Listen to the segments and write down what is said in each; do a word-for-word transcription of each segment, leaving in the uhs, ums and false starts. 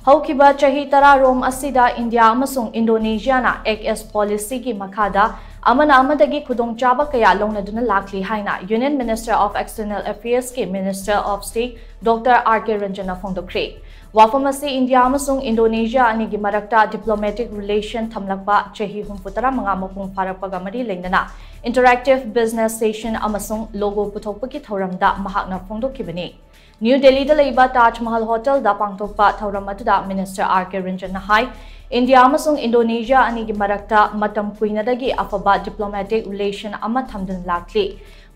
ꯍꯧꯈꯤꯕ ꯆꯍꯤ ꯇꯔꯥꯔꯣꯝ ꯑꯁꯤꯗ ꯏꯟꯗꯤꯌꯥ ꯑꯃꯁꯨꯡ ꯏꯟꯗꯣꯅꯦꯁꯤꯌꯥꯅ ꯑꯦꯛ ꯑꯦꯁ ꯄꯣꯂꯤꯁꯤꯒꯤ ꯃꯈꯥꯗ ꯑꯃꯅ ꯑꯃꯗꯒꯤ ꯈꯨꯗꯣꯡꯆꯥꯕ ꯀꯌꯥ ꯂꯧꯅꯗꯨꯅ ꯂꯥꯛꯂꯤ ꯍꯥꯏꯅ Union Minister of External Affairs ꯀꯤ Minister of State Doctor R K Ranjan ꯅ ꯐꯣꯡꯗꯣꯛꯈ꯭ꯔꯦ꯫ ꯋꯥꯐꯝ ꯑꯁꯤ ꯏꯟꯗꯤꯌꯥ ꯑꯃꯁꯨꯡ ꯏꯟꯗꯣꯅꯦꯁꯤꯌꯥ ꯑꯅꯤꯒꯤ ꯃꯔꯛꯇ diplomatic relation ꯊꯝꯂꯛꯄ ꯆꯍꯤ ꯍꯨꯝꯐꯨ ꯇꯔꯥ ꯃꯉꯥ ꯃꯄꯨꯡ ꯐꯥꯔꯛꯄꯒ ꯃꯔꯤ ꯂꯩꯅꯅ interactive business session ꯑꯃꯁꯨꯡ logo ꯄꯨꯊꯣꯛꯄꯒꯤ ꯊꯧꯔꯝꯗ ꯃꯍꯥꯛꯅ ꯐꯣꯡꯗꯣꯛꯈꯤꯕꯅꯤ꯫ ꯅ꯭ꯌꯨ ꯗꯦꯜꯂꯤꯗ ꯂꯩꯕ ꯇꯥꯖ ꯃꯍꯜ ꯍꯣꯇꯦꯜꯗ ꯄꯥꯡꯊꯣꯛꯄ ꯊꯧꯔꯝ ꯑꯗꯨꯗ Minister R K Ranjan ꯅ ꯍꯥꯏ, ꯏꯟꯗꯤꯌꯥ ꯑꯃꯁꯨꯡ ꯏꯟꯗꯣꯅꯦꯁꯤꯌꯥ ꯑꯅꯤꯒꯤ ꯃꯔꯛꯇ ꯃꯇꯝ ꯀꯨꯏꯅꯗꯒꯤ ꯑꯐꯕ diplomatic relation ꯑꯃ ꯊꯝꯗꯨꯅ ꯂꯥꯛꯂꯤ꯫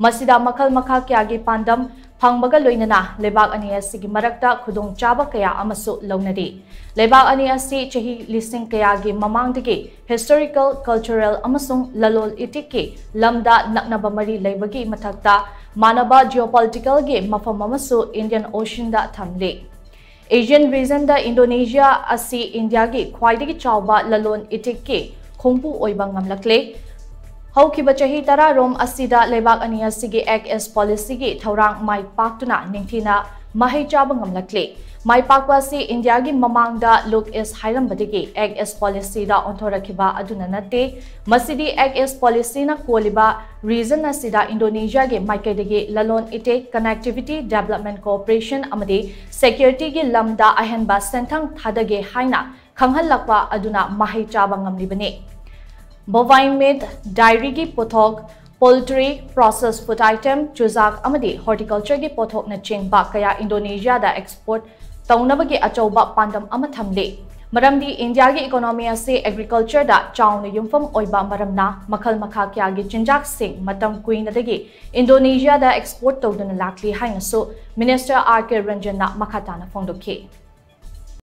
ꯃꯁꯤꯗ ꯃꯈꯜ ꯃꯈꯥ ꯀꯌꯥꯒꯤ ꯄꯥꯟꯗꯝ ꯐꯪꯕꯒ ꯂꯣꯏꯅꯅ ꯂꯩꯕꯥꯛ ꯑꯅꯤ ꯑꯁꯤꯒꯤ ꯃꯔꯛꯇ ꯈꯨꯗꯣꯡꯆꯥꯕ ꯀꯌꯥ ꯑꯃꯁꯨ ꯂꯧꯅꯔꯤ꯫ ꯂꯩꯕꯥꯛ ꯑꯅꯤ ꯑꯁꯤ ꯆꯍꯤ ꯂꯤꯁꯤꯡ ꯀꯌꯥꯒꯤ ꯃꯃꯥꯡꯗꯒꯤ historical, cultural ꯑꯃꯁꯨꯡ ꯂꯂꯣꯟ ꯏꯇꯤꯛꯀꯤ ꯂꯝꯗ ꯅꯛꯅꯕ ꯃꯔꯤ ꯂꯩꯕꯒꯤ ꯃꯊꯛꯇ ꯃꯥꯟꯅꯕ geopolitical ꯒꯤ ꯃꯐꯝ ꯑꯃꯁꯨ Indian Ocean ꯗ ꯊꯝꯂꯤ꯫ Asian region ꯗ ꯏꯟꯗꯣꯅꯦꯁꯤꯌꯥ ꯑꯁꯤ ꯏꯟꯗꯤꯌꯥꯒꯤ ꯈ꯭ꯋꯥꯏꯗꯒꯤ ꯆꯥꯎꯕ ꯂꯂꯣꯟ ꯏꯇꯤꯛꯀꯤ ꯈꯣꯡꯕꯨ ꯑꯣꯏꯕ ꯉꯝꯂꯛꯂꯦ꯫ ꯍꯧꯈꯤꯕ ꯆꯍꯤ ꯇꯔꯥꯔꯣꯝ ꯑꯁꯤꯗ ꯂꯩꯕꯥꯛ ꯑꯅꯤ ꯑꯁꯤꯒꯤ ꯑꯦꯛ ꯑꯦꯁ ꯄꯣꯂꯤꯁꯤ ꯒꯤ ꯊꯧꯔꯥꯡ ꯃꯥꯏ ꯄꯥꯛꯇꯨꯅ ꯅꯤꯡꯊꯤꯅ ꯃꯍꯩ ꯆꯥꯕ ꯉꯝꯂꯛꯂꯦ꯫ ꯃꯥꯏ ꯄꯥꯛꯄ ꯑꯁꯤ ꯏꯟꯗꯤꯌꯥꯒꯤ ꯃꯃꯥꯡꯗ Look East ꯍꯥꯏꯔꯝꯕꯗꯒꯤ Act East ꯄꯣꯂꯤꯁꯤꯗ ꯑꯣꯟꯊꯣꯔꯛꯈꯤꯕ ꯑꯗꯨꯅ ꯅꯠꯇꯦ꯫ ꯃꯁꯤꯗꯤ Act East ꯄꯣꯂꯤꯁꯤꯅ ꯀꯣꯜꯂꯤꯕ region ꯑꯁꯤꯗ ꯏꯟꯗꯣꯅꯦꯁꯤꯌꯥꯒꯤ ꯃꯥꯏꯀꯩꯗꯒꯤ ꯂꯂꯣꯟ ꯏꯇꯤꯛ, connectivity, development cooperation ꯑꯃꯗꯤ security ꯒꯤ ꯂꯝꯗ ꯑꯍꯦꯟꯕ ꯁꯦꯟꯊꯪ ꯊꯥꯗꯒꯦ ꯍꯥꯏꯅ ꯈꯪꯍꯜꯂꯛꯄ ꯑꯗꯨꯅ ꯃꯍꯩ ꯆꯥꯕ ꯉꯝꯂꯤꯕꯅꯤ꯫ Bovine meat, dairy ꯒꯤ ꯄꯣꯠꯊꯣꯛ, poultry, processed food item, ꯆꯨꯖꯥꯛ ꯑꯃꯗꯤ horticulture ꯒꯤ ꯄꯣꯠꯊꯣꯛꯅꯆꯤꯡꯕ ꯀꯌꯥ ꯏꯟꯗꯣꯅꯦꯁꯤꯌꯥꯗ export ꯇꯧꯅꯕꯒꯤ ꯑꯆꯧꯕ ꯄꯥꯟꯗꯝ ꯑꯃ ꯊꯝꯂꯤ꯫ ꯃꯔꯝꯗꯤ ꯏꯟꯗꯤꯌꯥꯒꯤ economy ꯑꯁꯤ agriculture ꯗ ꯆꯥꯎꯅ ꯌꯨꯝꯐꯝ ꯑꯣꯏꯕ ꯃꯔꯝꯅ ꯃꯈꯜ ꯃꯈꯥ ꯀꯌꯥꯒꯤ ꯆꯤꯟꯖꯥꯛꯁꯤꯡ ꯃꯇꯝ ꯀꯨꯏꯅꯗꯒꯤ ꯏꯟꯗꯣꯅꯦꯁꯤꯌꯥꯗ export ꯇꯧꯗꯨꯅ ꯂꯥꯛꯂꯤ ꯍꯥꯏꯅꯁꯨ Minister R K Ranjan ꯅ ꯃꯈꯥ ꯇꯥꯅ ꯐꯣꯡꯗꯣꯛꯈꯤ꯫